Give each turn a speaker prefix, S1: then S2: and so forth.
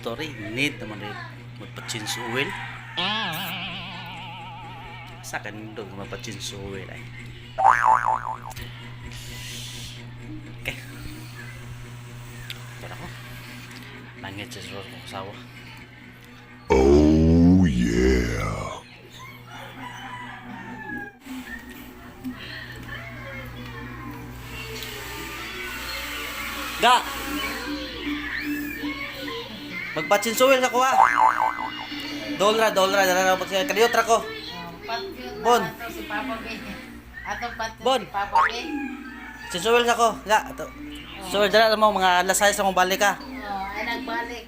S1: Story. Need naman rin magpa-change oil. Sa akin doon magpa-change oil ay. Okay. Pero ako. Langit sa ko asawa.
S2: Oh yeah.
S1: Ga! Magpa-change oil ako ah. Dolra, dolra, dala na pag kadiyot ra ko. Bon.
S3: Ato si Papa B. Ato patyo
S1: Bon.
S3: si Papa B.
S1: Change oil ako. Ga, ato. So, dala mo mga alas 6 akong balik ah.
S3: Oh, ay nagbalik.